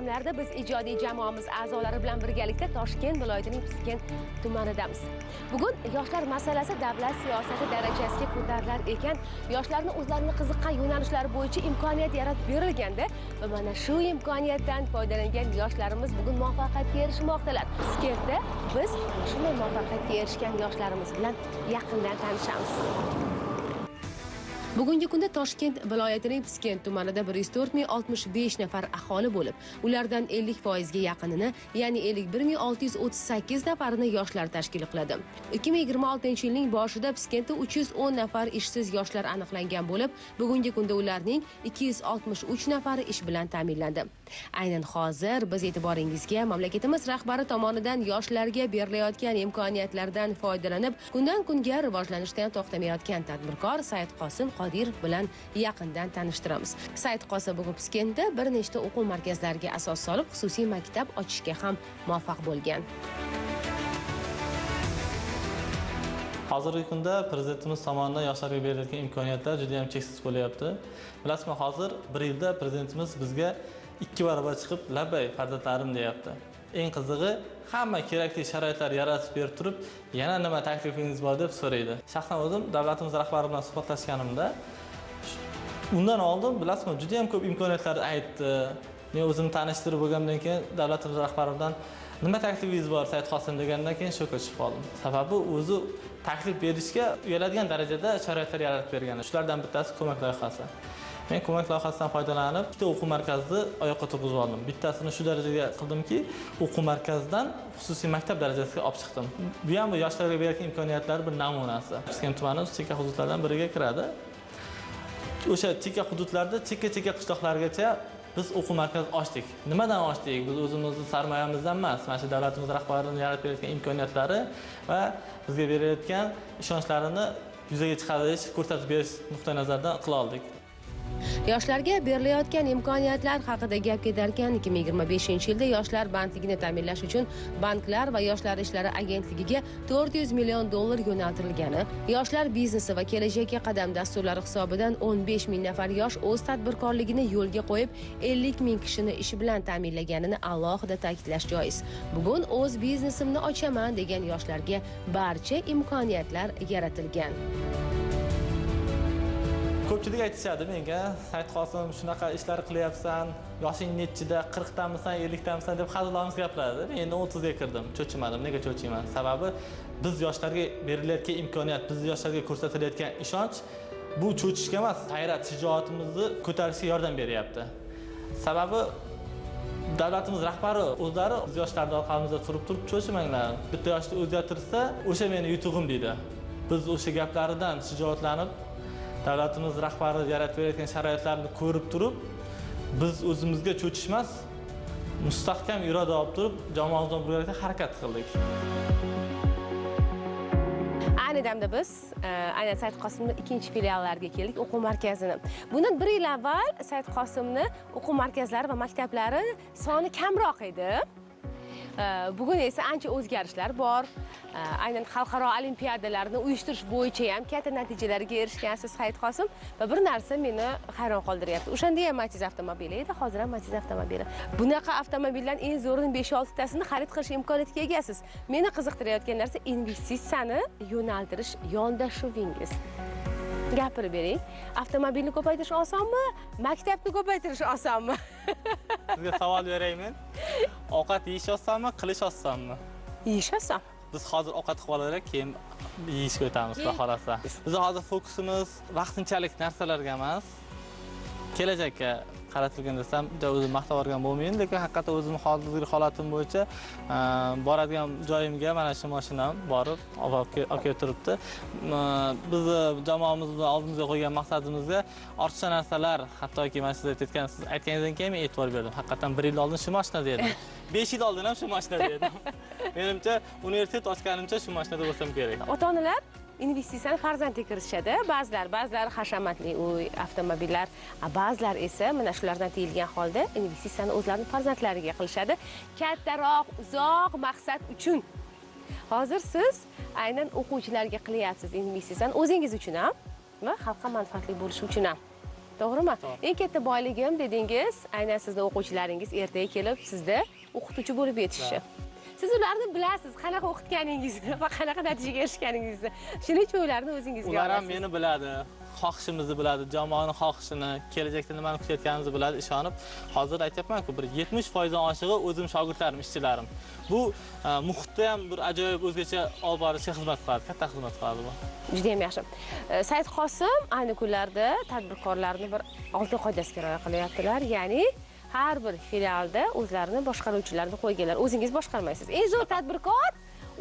damlarda biz ijodiy jamoamiz a'zolari bilan birgalikda Toshkent viloyatining Piskent tumanidamiz. Bugun yoshlar masalasi davlat siyosati darajasiga ko'tarilar ekan, yoshlarni o'zlarini qiziqqan yo'nalishlari bo'yicha imkoniyat yaratib berilganda va mana shu imkoniyatdan foydalangan yoshlarimiz bugun muvaffaqiyatga erishmoqdalar. Piskentda biz shunday muvaffaqiyatga erishgan yoshlarimiz bilan yaqindan tanishamiz. Bugungi kunda Toshkent viloyatining Piskent tumanida 104 065 nafar aholi bo'lib, ulardan 50% ga yaqinini, ya'ni 51 638 nafarini yoshlar tashkil qiladi. 2026-yilning boshida Piskentda 310 nafar ishsiz yoshlar aniqlangan bo'lib, bugungi kunda ularning 263 nafari ish bilan ta'minlandi. Aynan hozir biz e'tiboringizga mamlakatimiz rahbari tomonidan yoshlarga berilayotgan imkoniyatlardan foydalanib, kundan kunga rivojlanishdan to'xtamayotgan tadbirkor Said Qosim Qodirov bilan yaqindan tanishtiramiz. Said Qosim bugun Piskentda bir nechta o'quv markazlariga asos solib, xususiy maktab ochishga ham muvaffaq bo'lgan. Hozirgi kunda prezidentimiz tomonidan yoshlarga berilayotgan imkoniyatlar juda ham cheksiz bo'lyapti. Bilasizmi, hozir bir yilda prezidentimiz bizga 2 barobar chiqib, "Labbay, farzandlarim" deyapti. Eng qizig'i, hamma kerakli sharoitlar yaratib berib turib, yana nima taklifingiz bor deb so'raydi. Shaxsan o'zim davlatimiz rahbari bilan suhbatlashganimda, undan oldin, bilasizmi, juda ham ko'p imkoniyatlar aytdi. Men o'zimni tanishtirib bo'lgandan keyin davlatimiz rahbari bilan nima taklifingiz bor Said Qosim degandan keyin shokka tushib qoldim. Sababi o'zi taklif berishga uyaladigan darajada sharoitlar yaratib bergan. Shulardan bittasi ko'mak loyihasi. Men ko'mak loyihasidan foydalanib, ikkita o'quv markazini oyoqqa turg'izib oldim. Bittasini shu darajaga qildimki, o'quv markazidan xususiy maktab darajasiga olib chiqdim. Bu ham bu yoshlarga berayotgan imkoniyatlar bir namunasi. Piskent tumani chekka hududlardan biriga kiradi. O'sha chekka hududlarda chekka-chekka qishloqlargacha biz o'quv markazi ochdik. Nimadan ochdik? Biz o'zimizni sarmoyamizdan emas, mana shu davlatimiz rahbarining yaratib berayotgan imkoniyatlari va bizga berayotgan ishonchlarini yuzaga chiqarish, ko'rsatib berish nuqtai nazaridan qila oldik. Yoshlarga berilayotgan imkoniyatlar haqida gap ketarkan, 2025-yilda yoshlar bandligini ta'minlash uchun banklar va yoshlar ishlari agentligiga 400 million dollar yo'naltirilgani, yoshlar biznesi va kelajakka qadam dasturlari hisobidan 15 ming nafar yosh o'z tadbirkorligini yo'lga qo'yib, 50 ming kishini ish bilan ta'minlaganini alohida ta'kidlash joiz. Bugun o'z biznesimni ochaman degan yoshlarga barcha imkoniyatlar yaratilgan. Ko'pchilik aytishadi menga, Said Qosim shunaqa ishlar qilyapsan, yoshing nechida, 40 damisan, 50 damisan deb hazilomuz gapiradi. Men endi 30 ga kirdim, cho'chimadim. Nega cho'chiyman? Sababi biz yoshlarga berilayotgan imkoniyat, biz yoshlarga ko'rsatilayotgan ishonch bu cho'chishga emas, g'ayrat, shijoatimizni ko'tarishga yordam beryapti. Sababi davlatimiz rahbari o'zlari biz yoshlarni orqamizda turib turib cho'chimanglar. Bitta yoshni o'zgartirsa, o'sha meni yutug'im deydi. Biz o'sha gaplaridan shijoatlanib, davlatimiz rahbari yaratib berayotgan sharoitlarni ko'rib turib, biz o'zimizga cho'chishmas, mustahkam iroda olib turib, jamoamiz bilan birgalikda harakat qildik. Ayni damda biz aynan Said Qosimni ikkinchi filiallariga keldik, o'quv markazini. Bundan bir yil avval Said Qosimni o'quv markazlari va maktablari soni kamroq edi. Bugun esa ancha o'zgarishlar bor. Aynan xalqaro olimpiadalarni uyushtirish bo'yicha ham katta natijalarga erishgansiz Said Qosim va bir narsa meni hayron qoldiryapti. O'shanda ham Matiz avtomobili edi, hozir ham Matiz avtomobili. Bunaqa avtomobildan eng zo'rini 5-6 tasini xarid qilish imkoniyatiga egasiz. Meni qiziqtirayotgan narsa investitsiyani yo'naltirish yondashuvingiz. Gapirib bering. Avtomobilni ko'paytirish osonmi? Maktabni ko'paytirish osonmi? Sizga savol beraymi? Ovqat yeyish osonmi, qilish osonmi? Yeyish oson. Biz hozir ovqat qilib olaylik, keyin yeyishga o'tamiz, xudo xohlasa. Biz hozir fokusimiz vaqtinchalik narsalarga emas, kelajakka qaratilgan desam, juda o'zim maqtab yuborgan bo'lmayman, lekin haqiqatdan o'zim hozirgi holatim bo'yicha boradigan joyimga mana shu mashinam borib olib kelib turibdi. Bizni jamoamiz bilan oldimizga qo'ygan maqsadimizga ortiqcha narsalar, hattoki mana siz aytayotgan, siz aytganingizdan keyin men e'tibor berdim. Haqiqatdan 1 yil oldin shu mashinada edim. 5 yil oldin ham shu mashinada edim. Menimcha, universitet ochganimcha shu mashinada bo'lsam kerak. Ota-onalar investitsiyani farzandga kiritishadi. Ba'zilari hashamatli uy, avtomobillar, ba'zilar esa mana shulardan tiyilgan holda investitsiyani o'zlarining farzandlariga qilishadi. Kattaroq, uzoq maqsad uchun. Hozir siz aynan o'quvchilarga qilyapsiz investitsiyani o'zingiz uchun ham va xalqqa manfaatli bo'lishi uchun ham. To'g'rimi? Eng katta boyligim dedingiz, aynan sizni o'quvchilaringiz ertaga kelib sizda o'qituvchi bo'lib yetishishi. Siz ularni bilasiz, qanaqa o'qitganingizni va qanaqa natijaga erishganingizni. Shuning uchun ularni o'zingizga olasiz. Ular ham meni biladi, xohishimizni biladi, jamoani xohishini, kelajakda nimani kutayotganimizni biladi, ishonib. Hozir aytyapman-ku, bir 70% dan oshig'i o'zim shogirdlarim, ishchilarim. Bu muhitda ham bir ajoyib o'zgacha olib borishga xizmat qiladi, katta xizmat qiladi bu. Juda ham yaxshi. Said Qosim ayni kunlarda tadbirkorlarni bir oltin qoidasiga rioya qilyaptilar, ya'ni har bir filialda o'zlarini boshqaruvchilarni qo'yganlar. O'zingiz boshqarmaysiz. Eng zo'r tadbirkor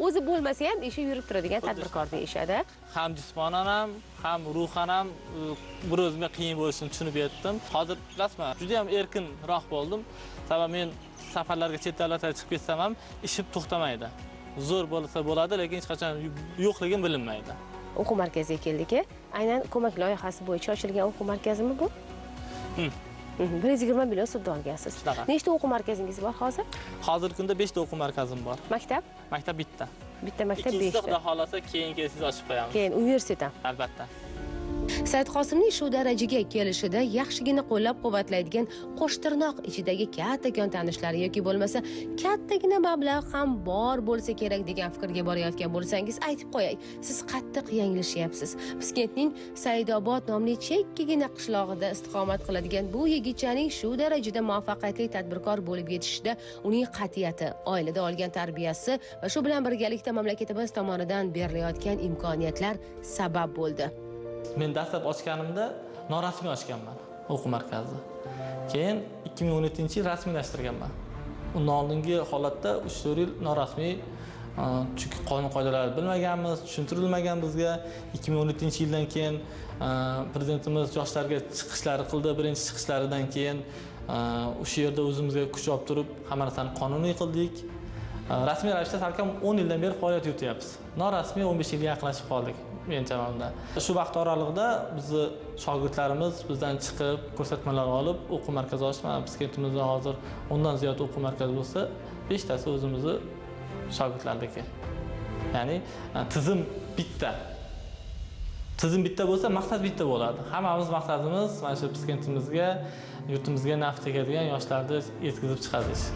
o'zi bo'lmasa ham ishi yurib turadigan tadbirkor deyishadi. Ham jismonan ham, ham ruhan ham bir o'zimga qiyin bo'lishini tushunib yetdim. Hozir bilasizmi, juda ham erkinroq bo'ldim. Sababi men safarlarga, chet davlatlarga chiqib ketsam ham ishim to'xtamaydi. Zo'r bo'lsa bo'ladi, lekin hech qachon yo'qligim bilinmaydi. O'quv markaziga keldik. Aynan ko'mak loyihasi bo'yicha ochilgan o'quv markazimi bu? 120 million sudda olgansiz. Nechta o'quv markazingiz bor hozir? Hozirgi kunda 5 ta o'quv markazim bor. Maktab? Maktab bitta. Bitta maktab 5 ta. Ikkinchisi xudo xolasa keyin kelsangiz ochib qo'yamiz. Keyin universitet ham. Albatta. Said Qosimning shu darajaga kelishida yaxshigina qo'llab-quvvatlaydigan qo'shtirnoq ichidagi kattakon tanishlari yoki bo'lmasa kattagina mablag' ham bor bo'lsa kerak degan fikrga borayotgan bo'lsangiz, aytib qo'yay, siz qattiq yanglishyapsiz. Piskentning Saidobod nomli chekkagina qishlog'ida istiqomat qiladigan bu yigitchaning shu darajada muvaffaqiyatli tadbirkor bo'lib yetishishida uning qat'iyati, oilada olgan tarbiyasi va shu bilan birgalikda mamlakatimiz tomonidan berilayotgan imkoniyatlar sabab bo'ldi. Men dastlab ochganimda norasmiy ochganman o'quv markazi. Keyin 2017-yil rasmiylashtirganman. Undan oldingi holatda 3-4 yil norasmiy, chunki qonun qoidalarini bilmaganmiz, tushuntirilmagan bizga. 2017-yildan keyin prezidentimiz yoshlarga chiqishlari qildi. Birinchi chiqishlaridan keyin o'sha yerda o'zimizga kuch olib turib, hamma narsani qonuniy qildik. Rasmiy ravishda salkam 10 yildan beri faoliyat yurityapmiz. Norasmiy 15 yilga yaqinlashib qoldik men chamamda. Shu vaqt oralig'ida bizni shogirdlarimiz bizdan chiqib, ko'rsatmalar olib, o'quv markazi ochdi. Mana Piskentimizda hozir 10 dan ziyod o'quv markazi bo'lsa, 5 tasi o'zimizni shogirdlarniki. Ya'ni tizim bitta. Tizim bitta bo'lsa, maqsad bitta bo'ladi. Hammamiz maqsadimiz mana shu Piskentimizga, yurtimizga naf tegadigan yoshlarni yetkazib chiqarish.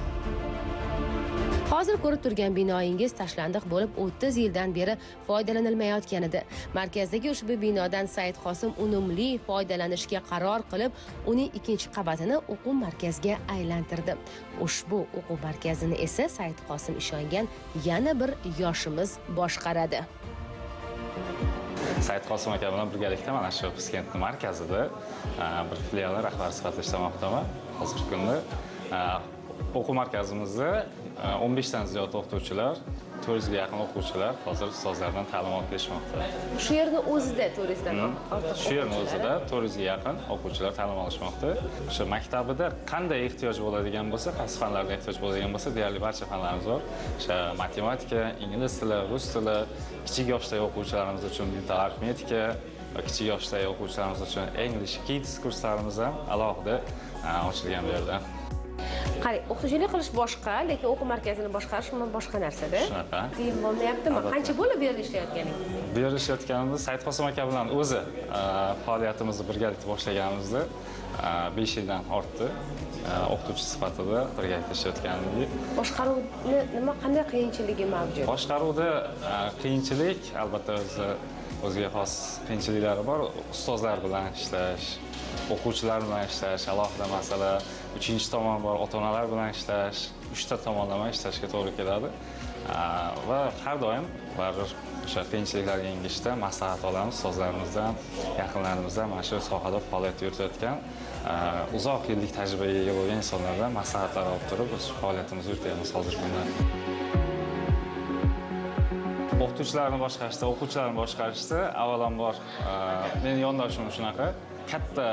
Hozir ko'rib turgan binoyingiz tashlandiq bo'lib 30 yildan beri foydalanilmayotgan edi. Markazdagi ushbu binodan Said Qosim unumli foydalanishga qaror qilib, uning ikkinchi qabatini o'quv markaziga aylantirdi. Ushbu o'quv markazini esa Said Qosim ishongan yana bir yoshimiz boshqaradi. Said Qosim aka bilan birgalikda mana shu Piskentning markazida bir filialning rahbari sifatida ishlamoqdaman. Hozirgi kunda o'quv markazimizda 15 dan ziyod o'qituvchilar, 400 ga yaqin o'quvchilar hozir ustozlardan ta'lim olib kelishmoqda. Shu yerning o'zida 400 dan ortiq. Shu yerning o'zida 400 ga yaqin o'quvchilar ta'lim olishmoqda. O'sha maktabida qanday ehtiyoj bo'ladigan bo'lsa, qaysi fanlarga ehtiyoj bo'ladigan bo'lsa, deyarli barcha fanlarimiz bor. O'sha matematika, ingliz tili, rus tili, kichik yoshdagi o'quvchilarimiz uchun mental arifmetika va kichik yoshdagi o'quvchilarimiz uchun English Kids kurslarimiz ham alohida ochilgan bu yerda. Qarang, o'qituvchilik qilish boshqa, lekin o'quv markazini boshqarish umuman boshqa narsa-da. Shunaqa. Qiyin bo'lmayaptimi? Qancha bo'ldi bu yerda ishlayotganingiz? Bu yerda ishlayotganimiz Said Qosim aka bilan o'zi faoliyatimizni birgalikda boshlaganimizda 5 yildan ortdi. O'qituvchi sifatida birgalikda ishlayotgandik. Boshqaruvni nima qanday qiyinchiligi mavjud? Boshqaruvda qiyinchilik albatta o'ziga xos qiyinchiliklari bor. Ustozlar bilan ishlash, o'quvchilar bilan ishlash alohida masala. Uchinchi tomon bor, ota-onalar bilan ishlash, uchta tomonlama ishlashga to'g'ri keladi. Va har doim baribir o'sha qiyinchiliklarni yengishda maslahat olamiz ustozlarimizdan, yaqinlarimizdan, mana shu sohada faoliyat yuritayotgan uzoq yillik tajribaga ega bo'lgan insonlardan maslahatlar olib turib, biz faoliyatimizni yurityapmiz hozirgi kunda. O'qituvchilarni boshqarishda, o'quvchilarni boshqarishda avvalambor meni yondoshim shunaqa katta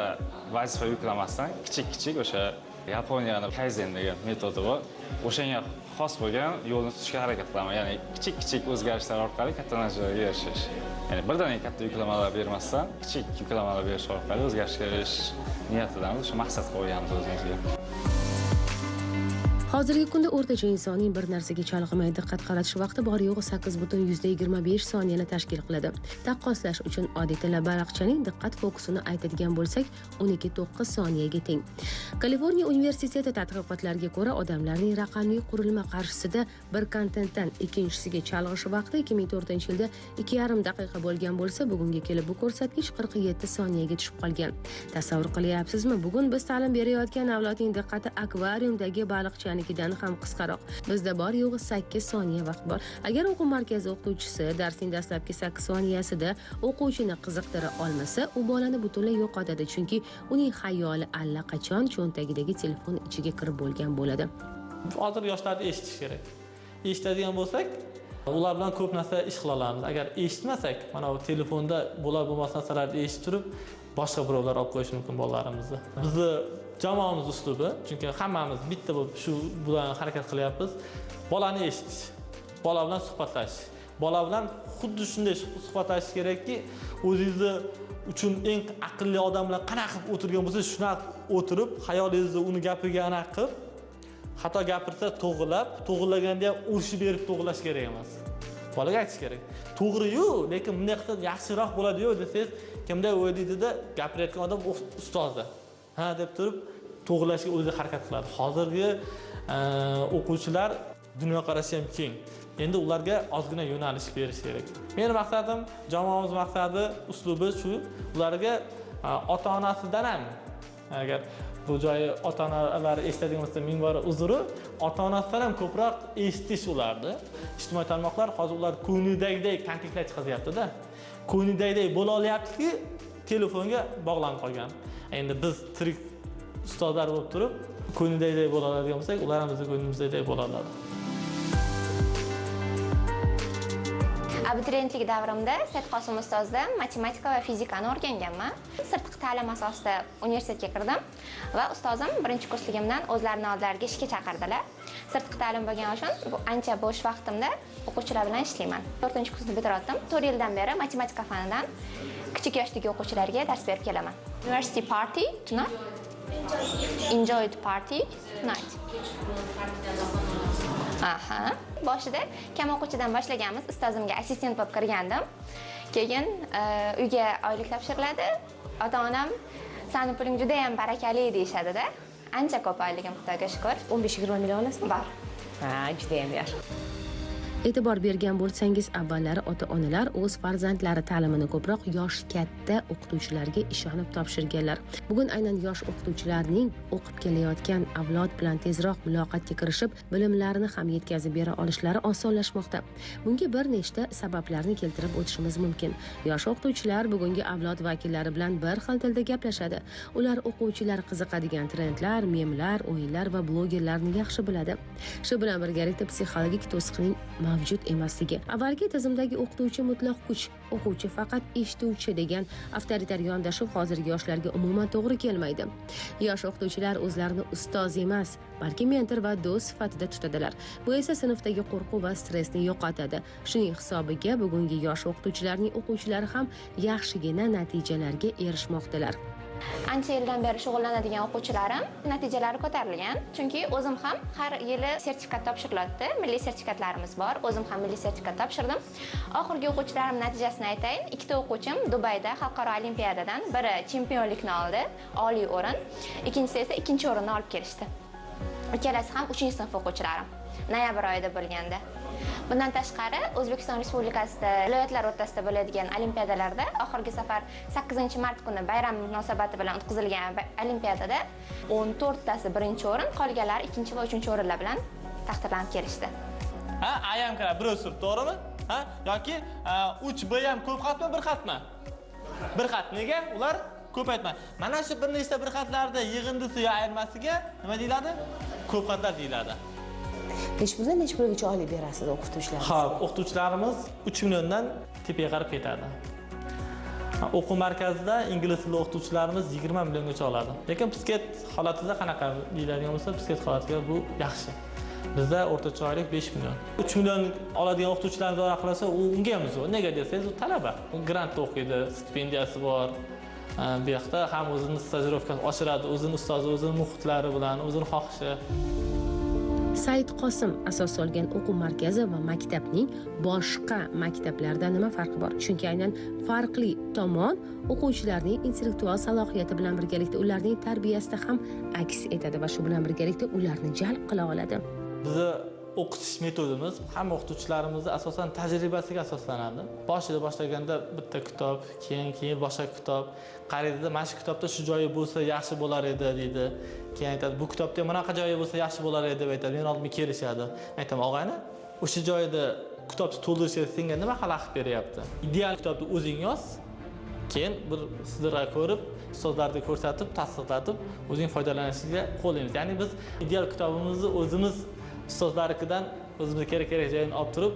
vazifa yuklamasdan kichik-kichik o'sha Yaponiyani Kaizen degan metodi bor. O'shanga xos bo'lgan yo'lni tutishga harakat qilaman. Ya'ni kichik-kichik o'zgarishlar orqali katta natijalarga erishish. Ya'ni birdaniga katta yuklamalar bermasdan, kichik yuklamalar berish orqali o'zgarishga erishish niyatidamiz, o'sha maqsad qo'yganmiz o'zimizga. Hozirgi kunda o'rtacha insonning bir narsaga chalg'imay diqqat qaratish vaqti bor yo'g'i 8,25 soniyani tashkil qiladi. Taqqoslash uchun oddiy tilla baliqchaning diqqat fokusini aytadigan bo'lsak, 12,9 soniyaga teng. Kaliforniya universiteti tadqiqotlariga ko'ra, odamlarning raqamli qurilma qarshisida bir kontentdan ikkinchisiga chalg'ish vaqti 2004-yilda 2,5 daqiqa bo'lgan bo'lsa, bugunga kelib bu ko'rsatkich 47 soniyaga tushib qolgan. Tasavvur qilyapsizmi? Bugun biz ta'lim berayotgan avlodning diqqati akvariumdagi baliqchanikidan ham qisqaroq. Bizda bor yo'g'i 8 soniya vaqt bor. Agar o'quv markazi o'qituvchisi darsning dastlabki 8 soniyasida o'quvchini qiziqtira olmasa, u bolani butunlay yo'qotadi, chunki uning xayoli allaqachon cho'ntagidagi telefon ichiga kirib bo'lgan bo'ladi. Hozir yoshlarni eshitish kerak. Eshitadigan bo'lsak, ular bilan ko'p narsa ish qila olamiz. Agar eshitmasak, mana bu telefonda bo'lar bo'lmas narsalarni eshitib turib, boshqa birovlar olib qo'yishi mumkin bolalarimizni. Bizni jamoamiz uslubi, chunki hammamiz bitta bo'lib shu bilan harakat qilyapmiz. Bolani eshitish, bola bilan suhbatlashish. Bola bilan xuddi shunday suhbatlashish kerakki, o'zingizni uchun eng aqlli odam bilan qanaqa qilib o'tirgan bo'lsangiz, shunaqa o'tirib, xayolingizni uni gapiga anaqa qilib, xato gapirsa to'g'rilab, to'g'rilaganda ham urishib berib to'g'rilash kerak emas. Bolaga aytish kerak. To'g'ri-yu, lekin bunday qilsa yaxshiroq bo'ladi-yu desangiz, kimda o'ylaydida gapirayotgan odam ustozi. Ha deb turib to'g'rilashga o'zi harakat qiladi. Hozirgi o'quvchilar dunyoqarashi ham keng. Endi ularga ozgina yo'nalish berish kerak. Meni maqsadim, jamoamiz maqsadi, uslubi shu, ularga ota-onasidan ham, agar bu joyi ota-onalar eshitadigan bo'lsa ming bor uzri, ota-onasidan ham ko'proq eshitish ularni. Ijtimoiy tarmoqlar hozir ular ko'nglidagidek kontentlar chiqaryapti-da. Ko'nglidagidek bo'la olyaptiki, telefonga bog'lanib qolgan. Endi biz tirik ustozlar bo'lib turib, ko'nglidagidek bo'la oladigan bo'lsak, ular ham bizni ko'nglimizdagidek bo'la oladi. Abituriyentlik davrimda Said Qosim ustozdan matematika va fizikani o'rganganman. Sirtqi ta'lim asosida universitetga kirdim va ustozim birinchi kursligimdan o'zlarini oldilariga ishga chaqirdilar. Sirtqi ta'lim bo'lgani uchun bu ancha bo'sh vaqtimda o'quvchilar bilan ishlayman. 4-kursni bitirdim. 4 yildan beri matematika fanidan kichik yoshdagi o'quvchilarga dars berib kelaman. University party tonight. Enjoy the party tonight. Aha. Boshida kam o'quvchidan boshlaganmiz. Ustozimga assistent bo'lib kirgandim. Keyin uyga oylik topshiriladi. Ota-onam "Sani puling juda ham barakali" deyishadi-da. Ancha ko'p oyligim, Xudoga shukr. 15-20 million olasizmi? Bor. Ha, juda ham yaxshi. E'tibor bergan bo'lsangiz, avvallari ota-onalar o'z farzandlari ta'limini ko'proq yosh katta o'qituvchilarga ishonib topshirganlar. Bugun aynan yosh o'qituvchilarning o'qib kelayotgan avlod bilan tezroq muloqotga kirishib, bilimlarini ham yetkazib bera olishlari osonlashmoqda. Bunga bir nechta sabablarni keltirib o'tishimiz mumkin. Yosh o'qituvchilar bugungi avlod vakillari bilan bir xil tilda gaplashadi. Ular o'quvchilar qiziqadigan trendlar, memlar, o'yinlar va blogerlarni yaxshi biladi. Shu bilan birgalikda psixologik to'siqning mavjud emasligi. Avvalgi tizimdagi o'qituvchi mutlaq kuch, o'quvchi faqat eshituvchi degan avtoritar yondashuv hozirgi yoshlarga umuman to'g'ri kelmaydi. Yosh o'qituvchilar o'zlarini ustoz emas, balki mentor va do'st sifatida tutadilar. Bu esa sinfdagi qo'rquv va stressni yo'qotadi. Shuning hisobiga bugungi yosh o'qituvchilarning o'quvchilari ham yaxshigina natijalarga erishmoqdalar. Ancha yildan beri shug'ullanadigan o'quvchilarim natijalari ko'tarilgan. Chunki o'zim ham har yili sertifikat topshiriladi. Milliy sertifikatlarimiz bor. O'zim ham milliy sertifikat topshirdim. Oxirgi o'quvchilarim natijasini aytayin. 2 ta o'quvchim Dubayda xalqaro olimpiadadan biri chempionlikni oldi, oliy o'rin, ikkinchisi esa ikkinchi o'rinni olib kelishdi. Ikkalasi ham 3-sinf o'quvchilarim. Noyabr oyida bo'lganda. Bundan tashqari O'zbekiston Respublikasida viloyatlar o'rtasida bo'ladigan olimpiadalarda oxirgi safar 8-mart kuni bayram munosabati bilan o'tkazilgan olimpiadada 14 tasi birinchi o'rin, qolganlari ikkinchi va uchinchi o'rinlar bilan taqdirlanib kelishdi. Ha, A ham kiradi, bir o'sir, to'g'rimi? Ha, yoki 3B ham ko'p xatmi, bir xatmi? Bir xat. Nega? Ular ko'paytma. Mana shu bir nechta bir xatlarda yig'indisi yo ayirmasiga nima deyiladi? Ko'p xatlar deyiladi. Necha puldan necha pulgacha oylik berasiz o'qituvchilarga? Xo'p, o'qituvchilarimiz 3 milliondan tepaga qarab ketadi. O'quv markazida ingliz tili o'qituvchilarimiz 20 milliongacha oladi. Lekin Piskent holatida qanaqa deyiladigan bo'lsa, Piskent holatiga bu yaxshi. Bizda o'rtacha oylik 5 million. 3 million oladigan o'qituvchilarimiz orqalasa, u unga ham zo'r. Nega desangiz, u talaba. U grantda o'qiydi, stipendiyasi bor. Bu yoqda ham o'zini stajirovkasi oshiradi, o'zini ustozi, o'zini muhitlari bilan, o'zini xohishi. Said Qosim asos solgan o'quv markazi va maktabning boshqa maktablardan nima farqi bor? Chunki aynan farqli tomon o'quvchilarning intellektual salohiyati bilan birgalikda ularning tarbiyasida ham aks etadi va shu bilan birgalikda ularni jalb qila oladi. Bizni o'qitish metodimiz hamma o'qituvchilarimizni asosan tajribasiga asoslanadi. Boshida boshlaganda bitta kitob, keyin boshqa kitob, qaraydida mana shu kitobda shu joyi bo'lsa yaxshi bo'lar edi deydi. Keyin aytadi, bu kitobda bunaqa joyi bo'lsa yaxshi bo'lar edi deb aytadi. Men oldimga kelishadi. Aytaman, og'ayni, o'sha joyda kitobni to'ldirishga senga nima xalaqit beryapti? Ideal kitobni o'zing yoz, keyin bir sizlarga ko'rib, ustozlarga ko'rsatib, tasdiqlatib, o'zing foydalanishiga qo'llaymiz. Ya'ni biz ideal kitobimizni o'zimiz ustozlarnikidan o'zimizga kerak joyini olib turib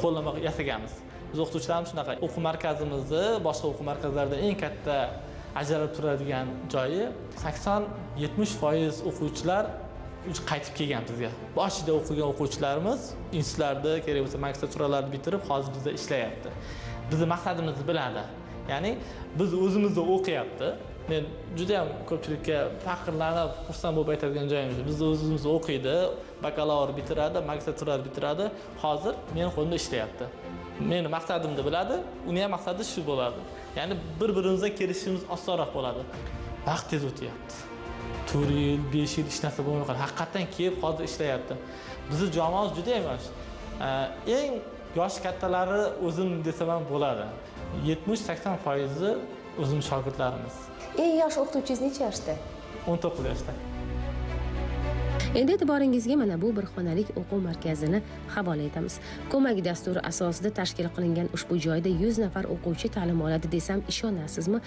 qo'llanma yasaganmiz. Biz o'qituvchilarimiz shunaqa. O'quv markazimizni boshqa o'quv markazlaridan eng katta ajralib turadigan joyi 80-70% o'quvchilar qaytib kelgan bizga. Boshida o'qigan o'quvchilarimiz institutlarda, kerak bo'lsa magistraturalarni bitirib, hozir bizda ishlayapti. Bizni maqsadimizni biladi. Ya'ni biz o'zimizda o'qiyapti. Men juda ham ko'pchilikka faxrlanib, xursand bo'lib aytadigan joyim shu. Biz o'zimiz o'qiydi, bakalavr bitiradi, magistratura bitiradi. Hozir men qo'limda ishlayapti. Meni maqsadimni biladi, uni ham maqsadi shu bo'ladi. Ya'ni bir-birimizdan kelishimiz osonroq bo'ladi. Vaqt tez o'tyapti. 4 yil, 5 yil hech narsa bo'lmay qoldi. Haqiqatan kelib hozir ishlayapti. Bizni jamoamiz juda ham yosh. Eng yosh kattalari o'zim desam ham bo'ladi. 70-80% o'zim shogirdlarimiz. Eng yosh o'qituvchingiz necha yoshda? 19 yoshda. Endi e'tiboringizga mana bu bir xonalik o'quv markazini havola etamiz. Ko'mak dasturi asosida tashkil qilingan ushbu joyda 100 nafar o'quvchi ta'lim oladi desam ishonasizmi?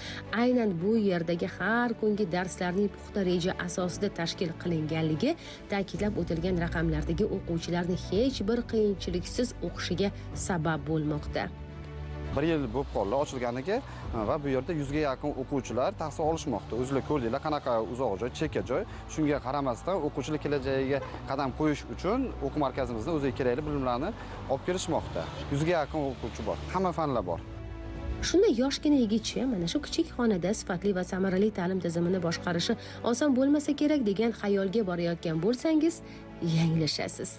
Aynan bu yerdagi har kungi darslarning puxta reja asosida tashkil qilinganligi ta'kidlab o'tilgan raqamlardagi o'quvchilarni hech bir qiyinchiliksiz o'qishiga sabab bo'lmoqda. Bir yil bo'lib qoldi ochilganiga va bu yerda 100 ga yaqin o'quvchilar tahsil olishmoqda. O'zlar ko'rdinglar qanaqa uzoq joy, chekka joy. Shunga qaramasdan o'quvchilar kelajagiga qadam qo'yish uchun o'quv markazimizda o'ziga kerakli bilimlarni olib kelishmoqda. 100 ga yaqin o'quvchi bor. Hamma fanlar bor. Shunda yoshgina yigitcha mana shu kichik xonada sifatli va samarali ta'lim tizimini boshqarishi oson bo'lmasa kerak degan xayolga borayotgan bo'lsangiz, yanglishasiz.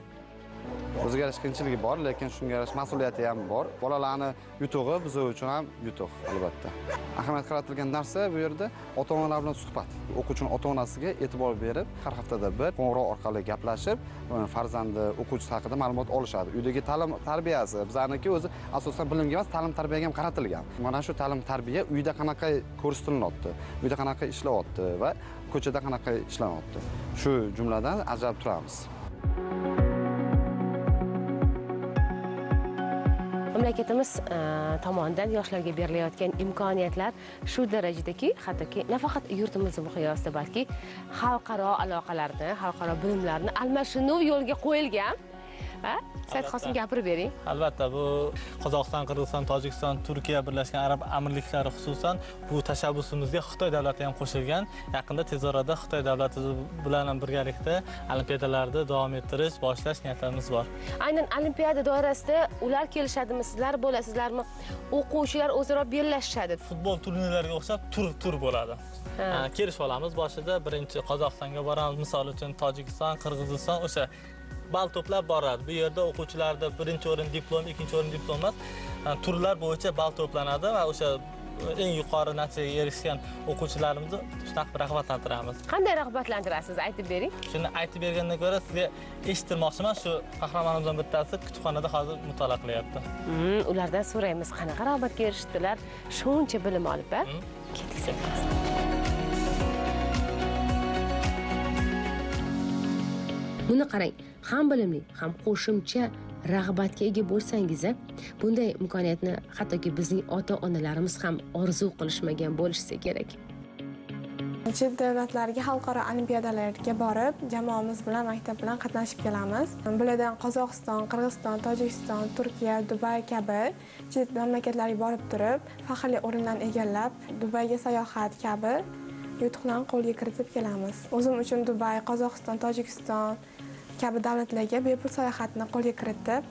O'ziga yarasha qiyinchiligi bor, lekin shunga yarasha mas'uliyati ham bor. Bolalarni yutug'i biz uchun ham yutuq, albatta. Ahamiyat qaratilgan narsa bu yerda ota-onalar bilan suhbat. O'quvchining ota-onasiga e'tibor berib, har haftada bir qo'ng'iroq orqali gaplashib, farzandi o'quvchisi haqida ma'lumot olishadi. Uydagi ta'lim tarbiyasi bizaniki o'zi asosan bilimga emas, ta'lim tarbiyaga ham qaratilgan. Mana shu ta'lim tarbiya uyda qanaqa ko'rsatilyapti, uyda qanaqa ishlayapti va ko'chada qanaqa ishlanyapti. Shu jumladan ajralib turamiz. Mamlakatimiz tomonidan yoshlarga berilayotgan imkoniyatlar shu darajadaki, hattoki nafaqat yurtimiz miqyosida, balki xalqaro aloqalarni, xalqaro bilimlarni almashinuv yo'lga qo'yilgan. Said Qosim, gapirib bering. Albatta, bu Qozog'iston, Qirg'iziston, Tojikiston, Turkiya, Birlashgan Arab Amirliklari, xususan bu tashabbusimizga Xitoy davlati ham qo'shilgan. Yaqinda tez orada Xitoy davlati bilan ham birgalikda olimpiadalarni davom ettirish, boshlash niyatimiz bor. Aynan olimpiada doirasida ular kelishadimi, sizlar bo'lasizlarmi? O'quvchilar o'zaro bellashishadi. Futbol turnirlariga o'xshab tur-tur bo'ladi. Kelishib olamiz. Boshida birinchi Qozog'istonga boramiz, misol uchun Tojikiston, Qirg'iziston o'sha bal to'plab boradi. Bu yerda o'quvchilarda birinchi o'rin diplom, ikkinchi o'rin diplom emas, turlar bo'yicha bal to'planadi va o'sha eng yuqori natijaga erishgan o'quvchilarimizni shunaqa rag'batlantiramiz. Qanday rag'batlantirasiz? Aytib bering. Shuni aytib bergandan ko'ra sizga eshittirmoqchiman. Shu qahramonimizdan bittasi kutubxonada hozir mutolaa qilyapti. Ulardan so'raymiz, qanaqa rag'batga erishdilar, shuncha bilim olib, a? Ketdik. Buni qarang, ham bilimli, ham qo'shimcha rag'batga ega bo'lsangiz, bunday imkoniyatni hattoki bizning ota-onalarimiz ham orzu qilishmagan bo'lishsa kerak. Chet davlatlarga xalqaro olimpiadalarga borib, jamoamiz bilan, maktab bilan qatnashib kelamiz. Bulardan Qozog'iston, Qirg'iziston, Tojikiston, Turkiya, Dubay kabi chet mamlakatlarga borib turib, faxrli o'rinlarni egallab, Dubayga sayohat kabi yutuqlarni qo'lga kiritib kelamiz. O'zim uchun Dubay, Qozog'iston, Tojikiston kabi davlatlarga bepul sayohatni qo'lga kiritib,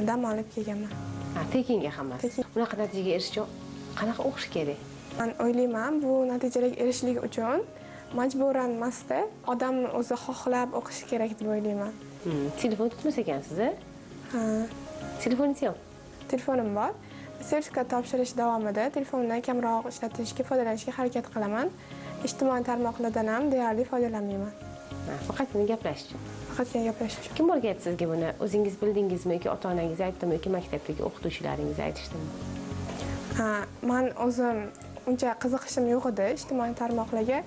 dam olib kelganman. Tekinga hammasi. Bunaqa natijaga erishish uchun qanaqa o'qish kerak? Men o'ylayman, bu natijalarga erishishlik uchun Majburan emasda, odam o'zi xohlab o'qishi kerak deb o'ylayman. Telefon tutmas ekansiz, a? Ha. Telefoningiz yo'q? Telefonim bor. Sertifikat topshirish davomida telefondan kamroq ishlatishga, foydalanishga harakat qilaman. Ijtimoiy tarmoqlardan ham deyarli foydalanmayman. Faqatgina gaplashish uchun. Faqatgina gaplashish uchun. Kim o'rgatdi sizga buni? O'zingiz bildingizmi yoki ota-onangiz aytdimi yoki maktabdagi o'qituvchilaringiz aytishdimi? Ha, men o'zim uncha qiziqishim yo'q edi ijtimoiy tarmoqlarga.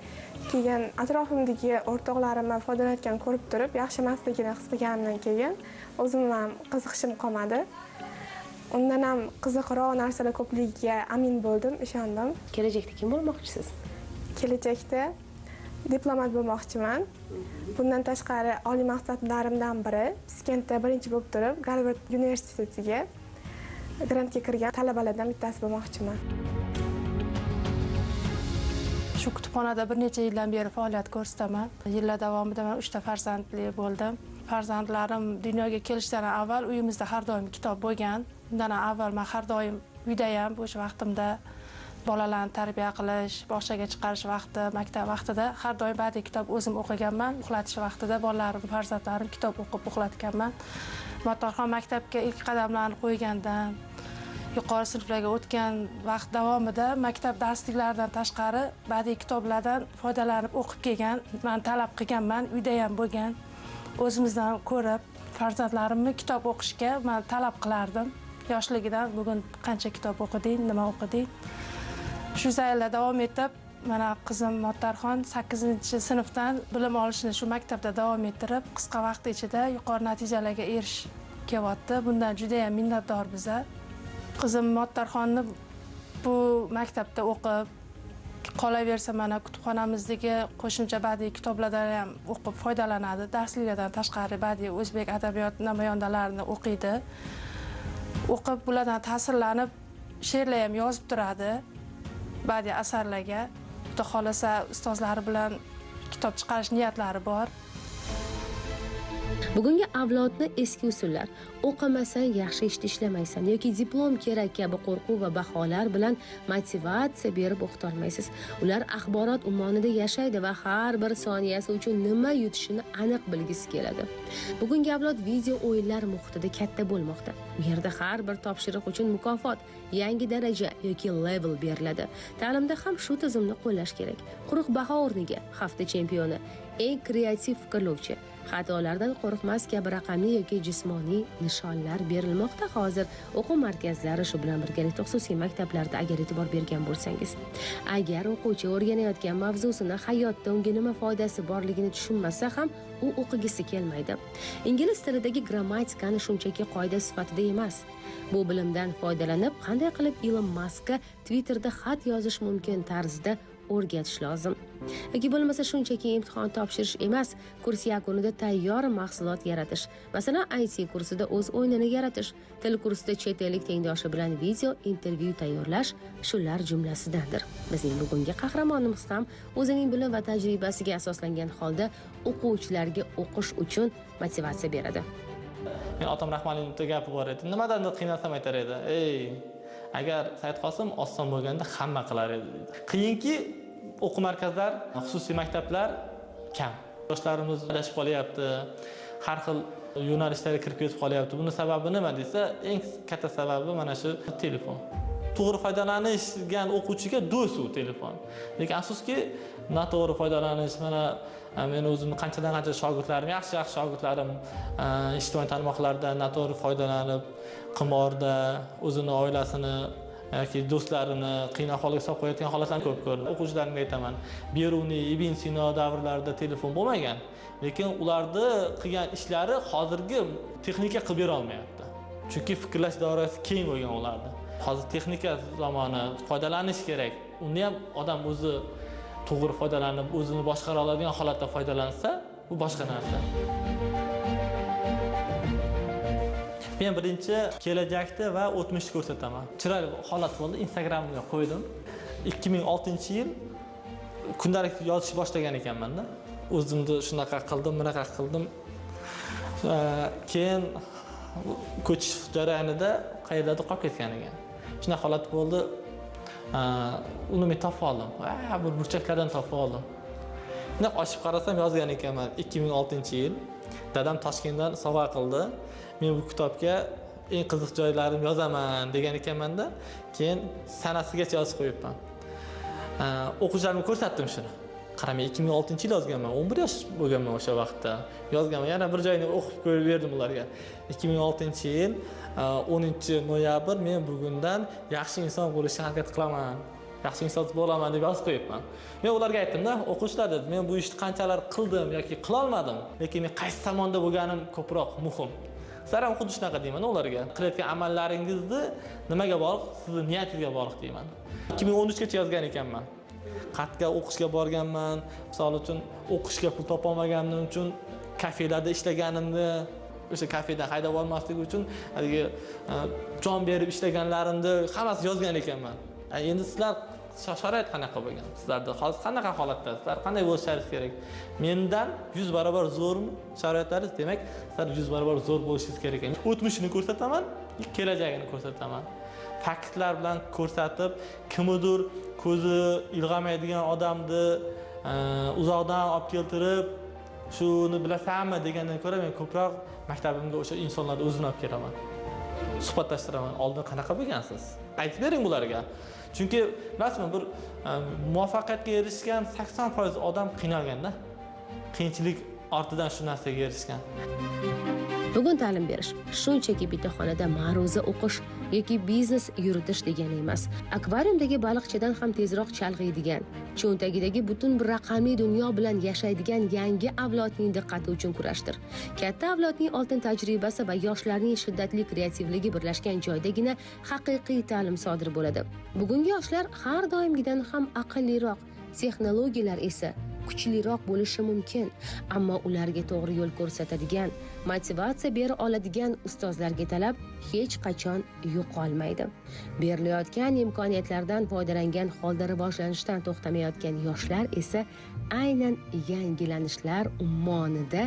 Keyin atrofimdagi o'rtoqlarimni foydalanayotganini ko'rib turib, yaxshi emasligini his qilganimdan keyin o'zim ham qiziqishim qolmadi. Undan ham qiziqroq narsalar ko'pligiga amin bo'ldim, ishondim. Kelajakda kim bo'lmoqchisiz? Kelajakda diplomat bo'lmoqchiman. Bundan tashqari oliy maqsadlarimdan biri Piskentda birinchi bo'lib turib Garvard universitetiga grantga kirgan talabalardan bittasi bo'lmoqchiman. Shu kutubxonada bir necha yildan beri faoliyat ko'rsataman. Yillar davomida men 3 ta farzandli bo'ldim. Farzandlarim dunyoga kelishidan avval uyimizda har doim kitob bo'lgan. Undan avval men har doim uyda ham bo'sh vaqtimda bolalarni tarbiya qilish, bog'chaga chiqarish vaqti, maktab vaqtida har doim badiiy kitob o'zim o'qiganman. Uxlatish vaqtida bolalarim, farzandlarim kitob o'qib uxlatganman. Motorxon maktabga ilk qadamlarni qo'ygandan yuqori sinflarga o'tgan vaqt davomida maktab darsliklaridan tashqari badiiy kitoblardan foydalanib o'qib kelgan, men talab qilganman, uyda ham bo'lgan. O'zimizdan ko'rib farzandlarimni kitob o'qishga men talab qilardim. Yoshligidan bugun qancha kitob o'qiding, nima o'qiding? Shu zaylda davom etib, mana qizim Motarxon 8-sinfdan bilim olishini shu maktabda davom ettirib, qisqa vaqt ichida yuqori natijalarga erishib kelyapti. Bundan juda ham minnatdor biza. Qizim Motarxonni bu maktabda o'qib qolaversa, mana kutubxonamizdagi qo'shimcha badiiy kitoblardan ham o'qib foydalanadi. Darsliklardan tashqari badiiy o'zbek adabiyot namoyandalarini o'qiydi. O'qib bulardan ta'sirlanib she'rlar ham yozib turadi badiiy asarlarga. Xudo xolasa ustozlari bilan kitob chiqarish niyatlari bor. Bugungi avlodni eski usullar, o'qimasang yaxshi ishda ishlamaysan yoki diplom kerak kabi qo'rquv va baholar bilan motivatsiya berib o'qita olmaysiz. Ular axborot ummonida yashaydi va har bir soniyasi uchun nima yutishini aniq bilgisi keladi. Bugungi avlod video o'yinlar muhitida katta bo'lmoqda. U yerda har bir topshiriq uchun mukofot, yangi daraja yoki level beriladi. Ta'limda ham shu tizimni qo'llash kerak. Quruq baho o'rniga hafta chempioni, eng kreativ fikrlovchi, xatolardan qo'rqmas kabi raqamli yoki jismoniy nishonlar berilmoqda hozir o'quv markazlari, shu bilan birgalikda xususiy maktablarda agar e'tibor bergan bo'lsangiz. Agar o'quvchi o'rganayotgan mavzusini hayotda unga nima foydasi borligini tushunmasa ham u o'qigisi kelmaydi. Ingliz tilidagi grammatikani shunchaki qoida sifatida emas, bu bilimdan foydalanib qanday qilib Ilon Maskka Twitterda xat yozish mumkin tarzida o'rgatish lozim. Yoki bo'lmasa shunchaki imtihon topshirish emas, kurs yakunida tayyor mahsulot yaratish. Masalan, IT kursida o'z o'yinini yaratish, til kursida chet ellik tengdoshi bilan video intervyu tayyorlash shular jumlasidandir. Bizning bugungi qahramonimiz ham o'zining bilim va tajribasiga asoslangan holda o'quvchilarga o'qish uchun motivatsiya beradi. Men otam Rahmonning bitta gapi bor edi. Nimadandir qiynalsam aytar edi. Ey, agar Said Qosim oson bo'lganda hamma qilar edi deydi. Qiyinki o'quv markazlar, xususiy maktablar kam. Yoshlarimiz adashib qolyapti, har xil yo'nalishlarga kirib ketib qolyapti. Buni sababi nima desa, eng katta sababi mana shu telefon. To'g'ri foydalanishgan o'quvchiga do'st u telefon. Lekin afsuski, noto'g'ri foydalanish, mana men o'zimni qanchadan-qancha shogirdlarim, yaxshi-yaxshi shogirdlarim ijtimoiy tarmoqlardan noto'g'ri foydalanib, qimorda o'zini oilasini yoki do'stlarini qiyin ahvolga solib qo'yayotgan holatlarni ko'p ko'rdim. O'quvchilarimga aytaman, Beruniy, Ibn Sino davrlarida telefon bo'lmagan, lekin ularni qilgan ishlari hozirgi texnika qilib bera olmayapti. Chunki fikrlash doirasi keng bo'lgan ularda. Hozir texnika zamoni, foydalanish kerak. Uni ham odam o'zi to'g'ri foydalanib, o'zini boshqara oladigan holatda foydalansa, bu boshqa narsa. Men birinchi kelajakni va o'tmishni ko'rsataman. Chiroyli holat bo'ldi, Instagramga qo'ydim. 2006-yil kundalik yozish boshlagan ekanman-da. O'zimni shunaqa qildim, bunaqa qildim. Keyin ko'chish jarayonida qayerdadir qolib ketgan ekan. Shunaqa holat bo'ldi. Uni men topib oldim. Bir burchaklardan topib oldim. Bundoq ochib qarasam yozgan ekanman 2006-yil. Dadam Toshkentdan sovg'a qildi. Men bu kitobga eng qiziq joylarimni yozaman degan ekanman-da, keyin sanasigacha yozib qo'yibman. O'quvchilarimga ko'rsatdim shuni. Qaram, 2006-yil yozganman, 11 yosh bo'lganman o'sha vaqtda. Yozganman, yana bir joyini o'qib ko'rib berdim ularga. 2006-yil 10-noyabr men bugundan yaxshi inson bo'lishga harakat qilaman. Yaxshi inson bo'laman deb yozib qo'yibman. Men ularga aytdim-da, o'quvchilar dedim, men bu ishni qanchalar qildim yoki qila olmadim, lekin men qaysi tomonda bo'lganim ko'proq muhim. Sizlar ham xuddi shunaqa deyman ularga. Qilayotgan amallaringizni nimaga bog'liq? Sizning niyatingizga bog'liq deyman. 2013 gacha yozgan ekanman. Qatga o'qishga borganman, misol uchun o'qishga pul topa olmaganim uchun kafelarda ishlaganimni, o'sha kafedan haydab olmaslik uchun haligi jon berib ishlaganlarimni hammasi yozgan ekanman. Endi sizlar sharoit qanaqa bo'lgan? Sizlarda hozir qanaqa holatda? Sizlar qanday bo'lishingiz kerak? Mendan 100 barobar zo'rmi sharoitlaringiz? Demak, sizlar 100 barobar zo'r bo'lishingiz kerak. O'tmishini ko'rsataman, kelajagini ko'rsataman. Faktlar bilan ko'rsatib, kimnidir ko'zi ilg'amaydigan odamni uzoqdan olib keltirib, shuni bilasanmi degandan ko'ra men ko'proq maktabimga o'sha insonlarni o'zini olib kelaman. Suhbatlashtiraman. Oldin qanaqa bo'lgansiz? Aytib bering bularga. Chunki bilasizmi, bir muvaffaqiyatga erishgan 80% odam qiynalganda, qiyinchilik ortidan shu narsaga erishgan. Bugun ta'lim berish shunchaki bitta xonada ma'ruza o'qish yoki biznes yuritish degani emas. Akvariumdagi baliqchadan ham tezroq chalg'iydigan, cho'ntagidagi butun bir raqamli dunyo bilan yashaydigan yangi avlodning diqqati uchun kurashdir. Katta avlodning oltin tajribasi va yoshlarning shiddatli kreativligi birlashgan joydagina haqiqiy ta'lim sodir bo'ladi. Bugungi yoshlar har doimgidan ham aqlliroq, texnologiyalar esa kuchliroq bo'lishi mumkin, ammo ularga to'g'ri yo'l ko'rsatadigan, motivatsiya bera oladigan ustozlarga talab hech qachon yo'qolmaydi. Berilayotgan imkoniyatlardan foydalangan holda rivojlanishdan to'xtamayotgan yoshlar esa aynan yangilanishlar ummonida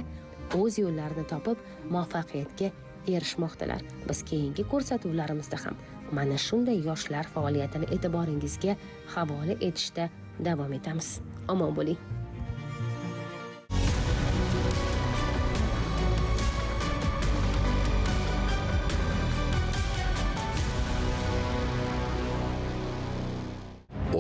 o'z yo'llarini topib muvaffaqiyatga erishmoqdalar. Biz keyingi ko'rsatuvlarimizda ham mana shunday yoshlar faoliyatini e'tiboringizga havola etishda davom etamiz. Omon bo'ling.